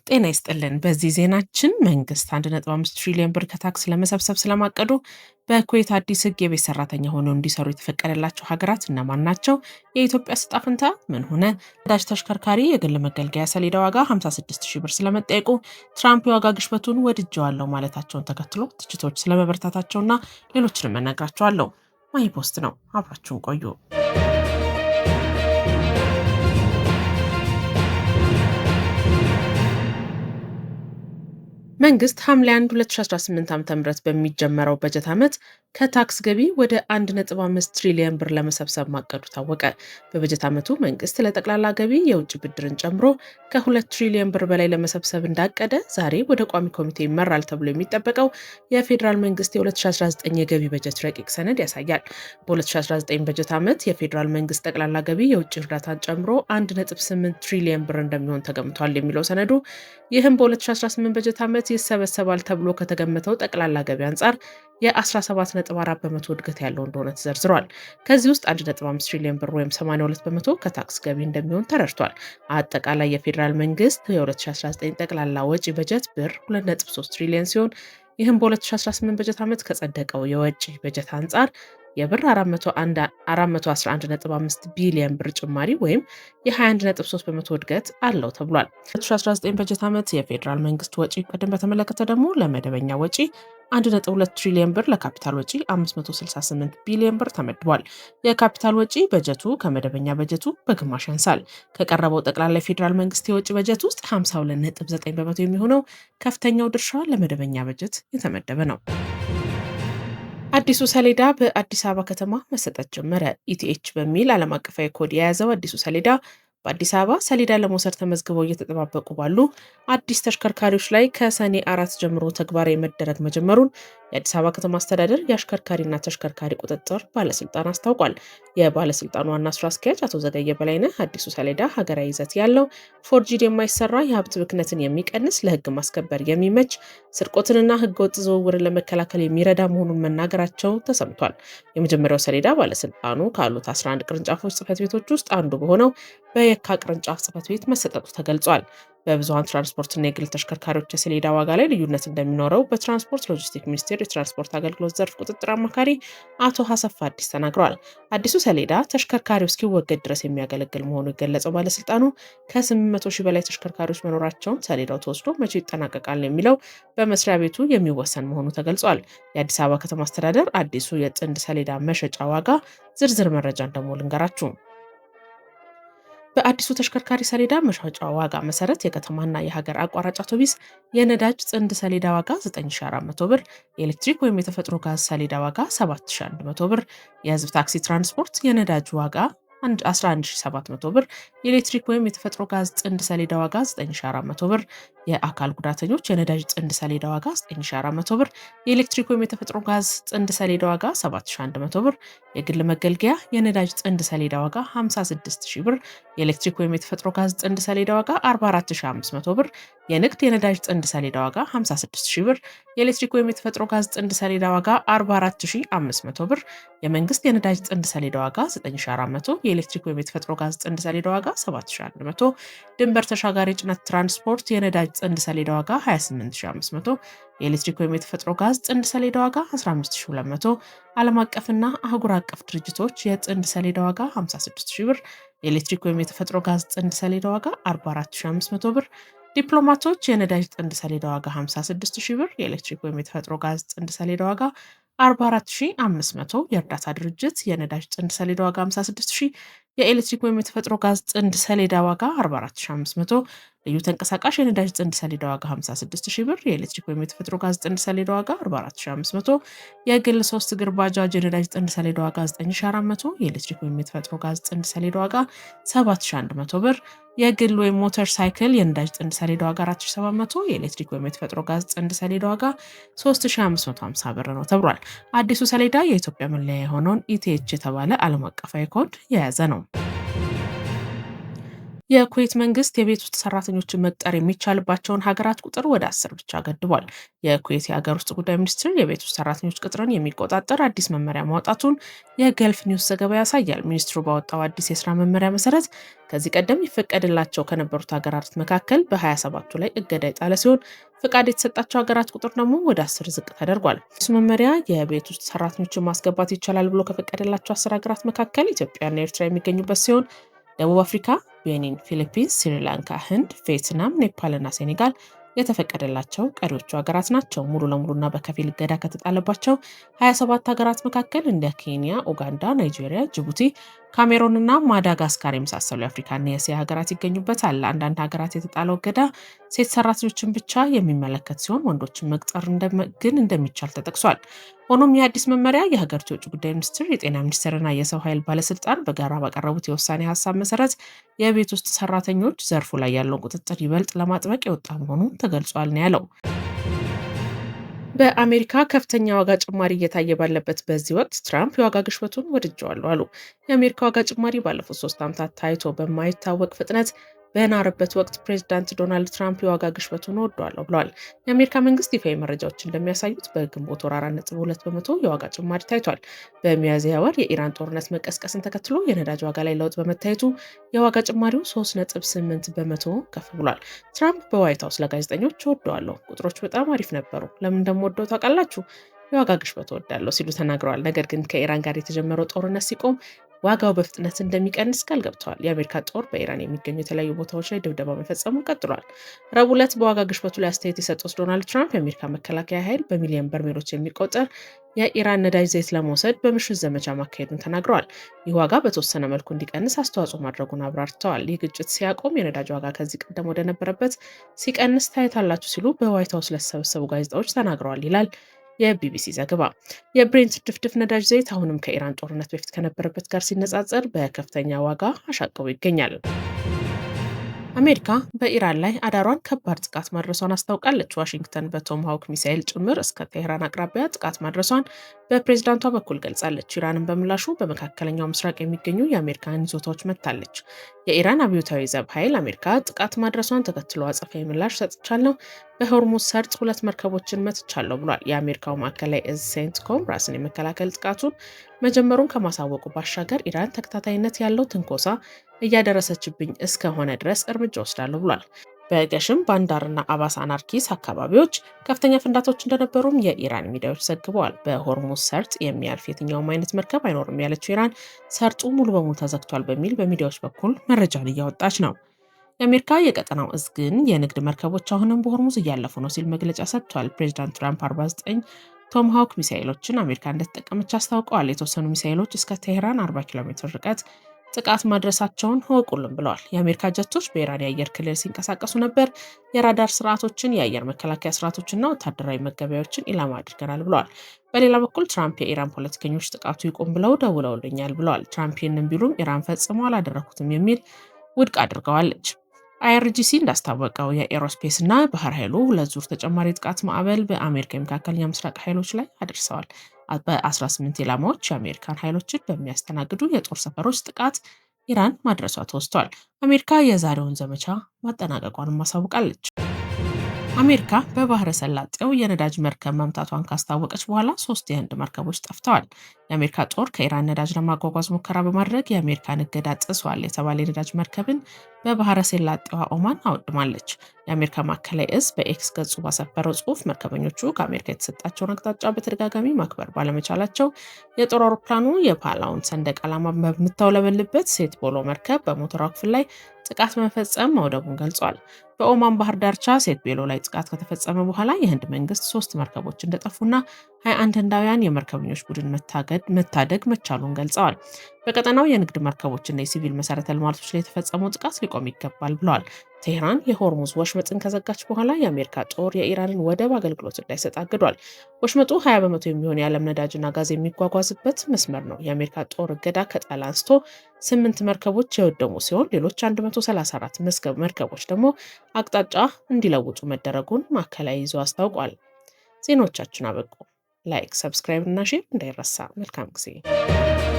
ጤና ይስጥልን። በዚህ ዜናችን መንግስት 1.5 ትሪሊዮን ብር ከታክስ ለመሰብሰብ ስለማቀዱ፣ በኩዌት አዲስ ህግ የቤት ሰራተኛ ሆነው እንዲሰሩ የተፈቀደላቸው ሀገራት እነማን ናቸው? የኢትዮጵያ ዕጣ ፈንታ ምን ሆነ? ነዳጅ ተሽከርካሪ የግል መገልገያ ሰሌዳ ዋጋ 56 ሺህ ብር ስለመጠየቁ፣ ትራምፕ የዋጋ ግሽበቱን ወድጀዋለሁ ማለታቸውን ተከትሎ ትችቶች ስለመበርታታቸውና ሌሎችንም እነግራችኋለሁ። ማይ ፖስት ነው። አብራችሁን ቆዩ። መንግስት ሐምሌ 1 2018 ዓ.ም በሚጀመረው በጀት ዓመት ከታክስ ገቢ ወደ 1.5 ትሪሊየን ብር ለመሰብሰብ ማቀዱ ታወቀ። በበጀት ዓመቱ መንግስት ለጠቅላላ ገቢ የውጭ ብድርን ጨምሮ ከ2 ትሪሊየን ብር በላይ ለመሰብሰብ እንዳቀደ ዛሬ ወደ ቋሚ ኮሚቴ ይመራል ተብሎ የሚጠበቀው የፌዴራል መንግስት የ2019 የገቢ በጀት ረቂቅ ሰነድ ያሳያል። በ2019 በጀት ዓመት የፌዴራል መንግስት ጠቅላላ ገቢ የውጭ እርዳታን ጨምሮ 1.8 ትሪሊየን ብር እንደሚሆን ተገምቷል የሚለው ሰነዱ፣ ይህም በ2018 በጀት ዓመት ይሰበሰባል ተብሎ ከተገመተው ጠቅላላ ገቢ አንጻር የ17.4 በመቶ እድገት ያለው እንደሆነ ተዘርዝሯል። ከዚህ ውስጥ 1.5 ትሪሊዮን ብር ወይም 82% ከታክስ ገቢ እንደሚሆን ተረድቷል። አጠቃላይ የፌዴራል መንግስት የ2019 ጠቅላላ ወጪ በጀት ብር 2.3 ትሪሊዮን ሲሆን፣ ይህም በ2018 በጀት ዓመት ከጸደቀው የወጪ በጀት አንጻር የብር 411.5 ቢሊዮን ብር ጭማሪ ወይም የ21.3% እድገት አለው ተብሏል። 2019 በጀት ዓመት የፌዴራል መንግስት ወጪ እቅድን በተመለከተ ደግሞ ለመደበኛ ወጪ 1.2 ትሪሊዮን ብር፣ ለካፒታል ወጪ 568 ቢሊዮን ብር ተመድቧል። የካፒታል ወጪ በጀቱ ከመደበኛ በጀቱ በግማሽ ያንሳል። ከቀረበው ጠቅላላ የፌዴራል መንግስት የወጪ በጀት ውስጥ 52.9% የሚሆነው ከፍተኛው ድርሻ ለመደበኛ በጀት የተመደበ ነው። አዲሱ ሰሌዳ በአዲስ አበባ ከተማ መሰጠት ጀመረ። ETH በሚል ዓለም አቀፋዊ ኮድ የያዘው አዲሱ ሰሌዳ በአዲስ አበባ ሰሌዳ ለመውሰድ ተመዝግበው እየተጠባበቁ ባሉ አዲስ ተሽከርካሪዎች ላይ ከሰኔ 4 ጀምሮ ተግባራዊ መደረግ መጀመሩን የአዲስ አበባ ከተማ አስተዳደር የአሽከርካሪና ተሽከርካሪ ቁጥጥር ባለስልጣን አስታውቋል። የባለስልጣኑ ዋና ስራ አስኪያጅ አቶ ዘገየ በላይነህ አዲሱ ሰሌዳ ሀገራዊ ይዘት ያለው፣ ፎርጂድ የማይሰራ፣ የሀብት ብክነትን የሚቀንስ፣ ለሕግ ማስከበር የሚመች፣ ስርቆትንና ሕገወጥ ዝውውርን ለመከላከል የሚረዳ መሆኑን መናገራቸው ተሰምቷል። የመጀመሪያው ሰሌዳ ባለስልጣኑ ካሉት 11 ቅርንጫፎች ጽሕፈት ቤቶች ውስጥ አንዱ በሆነው በየካ ቅርንጫፍ ጽሕፈት ቤት መሰጠቱ ተገልጿል። በብዙሀን ትራንስፖርትና የግል ተሽከርካሪዎች የሰሌዳ ዋጋ ላይ ልዩነት እንደሚኖረው በትራንስፖርት ሎጂስቲክ ሚኒስቴር የትራንስፖርት አገልግሎት ዘርፍ ቁጥጥር አማካሪ አቶ ሀሰፋ አዲስ ተናግረዋል። አዲሱ ሰሌዳ ተሽከርካሪው እስኪወገድ ድረስ የሚያገለግል መሆኑ የገለጸው ባለስልጣኑ፣ ከ800 ሺህ በላይ ተሽከርካሪዎች መኖራቸውን፣ ሰሌዳው ተወስዶ መቼ ይጠናቀቃል የሚለው በመስሪያ ቤቱ የሚወሰን መሆኑ ተገልጿል። የአዲስ አበባ ከተማ አስተዳደር አዲሱ የጥንድ ሰሌዳ መሸጫ ዋጋ ዝርዝር መረጃን ደግሞ ልንገራችሁ። በአዲሱ ተሽከርካሪ ሰሌዳ መሸጫ ዋጋ መሰረት የከተማና የሀገር አቋራጭ አውቶቡስ የነዳጅ ጥንድ ሰሌዳ ዋጋ 9400 ብር፣ የኤሌክትሪክ ወይም የተፈጥሮ ጋዝ ሰሌዳ ዋጋ 7100 ብር፣ የህዝብ ታክሲ ትራንስፖርት የነዳጅ ዋጋ 11700 ብር፣ የኤሌክትሪክ ወይም የተፈጥሮ ጋዝ ጥንድ ሰሌዳ ዋጋ 9400 ብር፣ የአካል ጉዳተኞች የነዳጅ ጥንድ ሰሌዳ ዋጋ 9400 ብር፣ የኤሌክትሪክ ወይም የተፈጥሮ ጋዝ ጥንድ ሰሌዳ ዋጋ 7100 ብር፣ የግል መገልገያ የነዳጅ ጥንድ ሰሌዳ ዋጋ 56000 ብር፣ የኤሌክትሪክ ወይም የተፈጥሮ ጋዝ ጥንድ ሰሌዳ ዋጋ 44500 ብር፣ የንግድ የነዳጅ ጥንድ ሰሌዳ ዋጋ 56000 ብር፣ የኤሌክትሪክ ወይም የተፈጥሮ ጋዝ ጥንድ ሰሌዳ ዋጋ 44500 ብር፣ የመንግስት የነዳጅ ጥንድ ሰሌዳ ዋጋ 9400፣ የኤሌክትሪክ ወይም የተፈጥሮ ጋዝ ጥንድ ሰሌዳ ዋጋ 7100፣ ድንበር ተሻጋሪ ጭነት ትራንስፖርት የነዳጅ ጥንድ ሰሌዳ ዋጋ 28500፣ የኤሌክትሪክ ወይም የተፈጥሮ ጋዝ ጥንድ ሰሌዳ ዋጋ 15200፣ ዓለም አቀፍና አህጉር አቀፍ ድርጅቶች የጥንድ ሰሌዳ ዋጋ 56000 ብር፣ የኤሌክትሪክ ወይም የተፈጥሮ ጋዝ ጥንድ ሰሌዳ ዋጋ 44500 ብር፣ ዲፕሎማቶች የነዳጅ ጥንድ ሰሌዳ ዋጋ 56000 ብር፣ የኤሌክትሪክ ወይም የተፈጥሮ ጋዝ ጥንድ ሰሌዳ ዋጋ 44500፣ የእርዳታ ድርጅት የነዳጅ ጥንድ ሰሌዳ ዋጋ 56000፣ የኤሌክትሪክ ወይም የተፈጥሮ ጋዝ ጥንድ ሰሌዳ ዋጋ 44500፣ ልዩ ተንቀሳቃሽ የነዳጅ ጥንድ ሰሌዳ ዋጋ 56000 ብር፣ የኤሌክትሪክ ወይም የተፈጥሮ ጋዝ ጥንድ ሰሌዳ ዋጋ 44500፣ የግል ሶስት እግር ባጃጅ የነዳጅ ጥንድ ሰሌዳ ዋጋ 9400፣ የኤሌክትሪክ ወይም የተፈጥሮ ጋዝ ጥንድ ሰሌዳ ዋጋ 7100 ብር፣ የግል ወይም ሞተር ሳይክል የነዳጅ ጥንድ ሰሌዳ ዋጋ 4700፣ የኤሌክትሪክ ወይም የተፈጥሮ ጋዝ ጥንድ ሰሌዳ ዋጋ 3550 ብር ነው ተብሏል። አዲሱ ሰሌዳ የኢትዮጵያ መለያ የሆነውን ETH የተባለ ዓለም አቀፋዊ ኮድ የያዘ ነው። የኩዌት መንግስት የቤት ውስጥ ሰራተኞችን መቅጠር የሚቻልባቸውን ሀገራት ቁጥር ወደ 10 ብቻ ገድቧል። የኩዌት የሀገር ውስጥ ጉዳይ ሚኒስትር የቤት ውስጥ ሰራተኞች ቅጥርን የሚቆጣጠር አዲስ መመሪያ ማውጣቱን የገልፍ ኒውስ ዘገባ ያሳያል። ሚኒስትሩ ባወጣው አዲስ የስራ መመሪያ መሰረት ከዚህ ቀደም ይፈቀድላቸው ከነበሩት ሀገራት መካከል በ27ቱ ላይ እገዳ የጣለ ሲሆን ፈቃድ የተሰጣቸው ሀገራት ቁጥር ደግሞ ወደ 10 ዝቅ ተደርጓል። አዲሱ መመሪያ የቤት ውስጥ ሰራተኞችን ማስገባት ይቻላል ብሎ ከፈቀደላቸው 10 ሀገራት መካከል ኢትዮጵያና ኤርትራ የሚገኙበት ሲሆን ደቡብ አፍሪካ፣ ቤኒን፣ ፊሊፒንስ፣ ስሪላንካ፣ ህንድ፣ ቪየትናም፣ ኔፓልና ሴኔጋል የተፈቀደላቸው ቀሪዎቹ ሀገራት ናቸው። ሙሉ ለሙሉና በከፊል እገዳ ከተጣለባቸው 27 ሀገራት መካከል እንደ ኬንያ፣ ኡጋንዳ፣ ናይጄሪያ፣ ጅቡቲ፣ ካሜሩንና ማዳጋስካር የመሳሰሉ የአፍሪካና የእስያ ሀገራት ይገኙበታል። ለአንዳንድ ሀገራት የተጣለው እገዳ ሴት ሰራተኞችን ብቻ የሚመለከት ሲሆን ወንዶችን መቅጠር ግን እንደሚቻል ተጠቅሷል። ሆኖም የአዲስ መመሪያ የሀገሪቱ የውጭ ጉዳይ ሚኒስትር፣ የጤና ሚኒስትርና የሰው ኃይል ባለስልጣን በጋራ ባቀረቡት የውሳኔ ሀሳብ መሰረት የቤት ውስጥ ሰራተኞች ዘርፉ ላይ ያለውን ቁጥጥር ይበልጥ ለማጥበቅ የወጣ መሆኑ ተገልጿል ነው ያለው። በአሜሪካ ከፍተኛ ዋጋ ጭማሪ እየታየ ባለበት በዚህ ወቅት ትራምፕ የዋጋ ግሽበቱን ወድጀዋለሁ አሉ። የአሜሪካ ዋጋ ጭማሪ ባለፉት 3 ዓመታት ታይቶ በማይታወቅ ፍጥነት በናረበት ወቅት ፕሬዚዳንት ዶናልድ ትራምፕ የዋጋ ግሽበቱን እወደዋለሁ ብለዋል። የአሜሪካ መንግስት ይፋዊ መረጃዎች እንደሚያሳዩት በግንቦት ወር 4.2% የዋጋ ጭማሪ ታይቷል። በሚያዝያ ወር የኢራን ጦርነት መቀስቀስን ተከትሎ የነዳጅ ዋጋ ላይ ለውጥ በመታየቱ የዋጋ ጭማሪው 3.8% ከፍ ብሏል። ትራምፕ በዋይት ሀውስ ለጋዜጠኞች እወደዋለሁ፣ ቁጥሮች በጣም አሪፍ ነበሩ፣ ለምን እንደምወደው ታውቃላችሁ? የዋጋ ግሽበት እወዳለሁ ሲሉ ተናግረዋል። ነገር ግን ከኢራን ጋር የተጀመረው ጦርነት ሲቆም ዋጋው በፍጥነት እንደሚቀንስ ቃል ገብተዋል። የአሜሪካ ጦር በኢራን የሚገኙ የተለያዩ ቦታዎች ላይ ድብደባ መፈጸሙ ቀጥሏል። ረቡዕ ዕለት በዋጋ ግሽበቱ ላይ አስተያየት የሰጡት ዶናልድ ትራምፕ የአሜሪካ መከላከያ ኃይል በሚሊዮን በርሜሎች የሚቆጠር የኢራን ነዳጅ ዘይት ለመውሰድ በምሽት ዘመቻ ማካሄዱን ተናግረዋል። ይህ ዋጋ በተወሰነ መልኩ እንዲቀንስ አስተዋጽኦ ማድረጉን አብራርተዋል። ይህ ግጭት ሲያቆም የነዳጅ ዋጋ ከዚህ ቀደም ወደነበረበት ሲቀንስ ታይታላችሁ ሲሉ በዋይት ሀውስ ለተሰበሰቡ ጋዜጣዎች ተናግረዋል ይላል የቢቢሲ ዘገባ። የብሬንት ድፍድፍ ነዳጅ ዘይት አሁንም ከኢራን ጦርነት በፊት ከነበረበት ጋር ሲነጻጸር በከፍተኛ ዋጋ አሻቅቦ ይገኛል። አሜሪካ በኢራን ላይ አዳሯን ከባድ ጥቃት ማድረሷን አስታውቃለች። ዋሽንግተን በቶማሃውክ ሚሳኤል ጭምር እስከ ቴህራን አቅራቢያ ጥቃት ማድረሷን በፕሬዝዳንቷ በኩል ገልጻለች። ኢራንን በምላሹ በመካከለኛው ምስራቅ የሚገኙ የአሜሪካን ይዞታዎች መታለች። የኢራን አብዮታዊ ዘብ ኃይል አሜሪካ ጥቃት ማድረሷን ተከትሎ አጸፋዊ ምላሽ ሰጥቻለሁ፣ በሆርሙዝ ሰርጥ 2 መርከቦችን መትቻለሁ ብሏል። የአሜሪካው ማዕከላዊ እዝ ሴንትኮም ራስን የመከላከል ጥቃቱን መጀመሩን ከማሳወቁ ባሻገር ኢራን ተከታታይነት ያለው ትንኮሳ እያደረሰችብኝ እስከሆነ ድረስ እርምጃ ወስዳለሁ ብሏል። በገሽም ባንዳርና አባስ አናርኪስ አካባቢዎች ከፍተኛ ፍንዳታዎች እንደነበሩም የኢራን ሚዲያዎች ዘግበዋል። በሆርሙዝ ሰርጥ የሚያልፍ የትኛውም አይነት መርከብ አይኖርም ያለችው ኢራን ሰርጡ ሙሉ በሙሉ ተዘግቷል በሚል በሚዲያዎች በኩል መረጃን እያወጣች ነው። የአሜሪካ የቀጠናው እዝ ግን የንግድ መርከቦች አሁንም በሆርሙዝ እያለፉ ነው ሲል መግለጫ ሰጥቷል። ፕሬዚዳንት ትራምፕ 49 ቶማሃውክ ሚሳኤሎችን አሜሪካ እንደተጠቀመች አስታውቀዋል። የተወሰኑ ሚሳኤሎች እስከ ቴህራን 40 ኪሎ ሜትር ርቀት ጥቃት ማድረሳቸውን እወቁልን ብለዋል። የአሜሪካ ጀቶች በኢራን የአየር ክልል ሲንቀሳቀሱ ነበር። የራዳር ስርዓቶችን፣ የአየር መከላከያ ስርዓቶችና ወታደራዊ መገበያዎችን ኢላማ አድርገናል ብለዋል። በሌላ በኩል ትራምፕ የኢራን ፖለቲከኞች ጥቃቱ ይቁም ብለው ደውለውልኛል ብለዋል። ትራምፕ ይህንን ቢሉም ኢራን ፈጽሞ አላደረኩትም የሚል ውድቅ አድርገዋለች። IRGC እንዳስታወቀው የ aerospace እና ባህር ኃይሉ 2 ዙር ተጨማሪ ጥቃት ማዕበል በአሜሪካ የመካከለኛ ምስራቅ ኃይሎች ላይ አድርሰዋል። በ18 ኢላማዎች የአሜሪካን ኃይሎችን በሚያስተናግዱ የጦር ሰፈሮች ጥቃት ኢራን ማድረሷ ተወስቷል። አሜሪካ የዛሬውን ዘመቻ ማጠናቀቋንም አሳውቃለች። አሜሪካ በባህረ ሰላጤው የነዳጅ መርከብ መምታቷን ካስታወቀች በኋላ 3 የህንድ መርከቦች ጠፍተዋል። የአሜሪካ ጦር ከኢራን ነዳጅ ለማጓጓዝ ሙከራ በማድረግ የአሜሪካን እገዳ ጥሷል የተባለ የነዳጅ መርከብን በባህረ ሰላጤዋ ኦማን አወድማለች። የአሜሪካ ማዕከላዊ እዝ በኤክስ ገጹ ባሰፈረው ጽሑፍ መርከበኞቹ ከአሜሪካ የተሰጣቸውን አቅጣጫ በተደጋጋሚ ማክበር ባለመቻላቸው የጦር አውሮፕላኑ የፓላውን ሰንደቅ ዓላማ በምታውለበልበት ሴት ቦሎ መርከብ በሞተሯ ክፍል ላይ ጥቃት መፈጸም መውደሙን ገልጿል። በኦማን ባህር ዳርቻ ሴት ቤሎ ላይ ጥቃት ከተፈጸመ በኋላ የህንድ መንግስት 3 መርከቦች እንደጠፉና 21 ህንዳውያን የመርከበኞች ቡድን መታደግ መቻሉን ገልጸዋል። በቀጠናው የንግድ መርከቦችና የሲቪል መሰረተ ልማቶች ላይ የተፈጸመው ጥቃት ሊቆም ይገባል ብለዋል። ቴህራን የሆርሙዝ ወሽመጥን ከዘጋች በኋላ የአሜሪካ ጦር የኢራንን ወደብ አገልግሎት እንዳይሰጥ አግዷል። ወሽመጡ 20% የሚሆን የዓለም ነዳጅና ጋዝ የሚጓጓዝበት መስመር ነው። የአሜሪካ ጦር እገዳ ከጣለ አንስቶ 8 መርከቦች የወደሙ ሲሆን ሌሎች 134 መርከቦች ደግሞ አቅጣጫ እንዲለውጡ መደረጉን ማዕከላዊ ይዞ አስታውቋል። ዜናዎቻችን አበቁ። Like፣ subscribe እና share እንዳይረሳ። መልካም ጊዜ።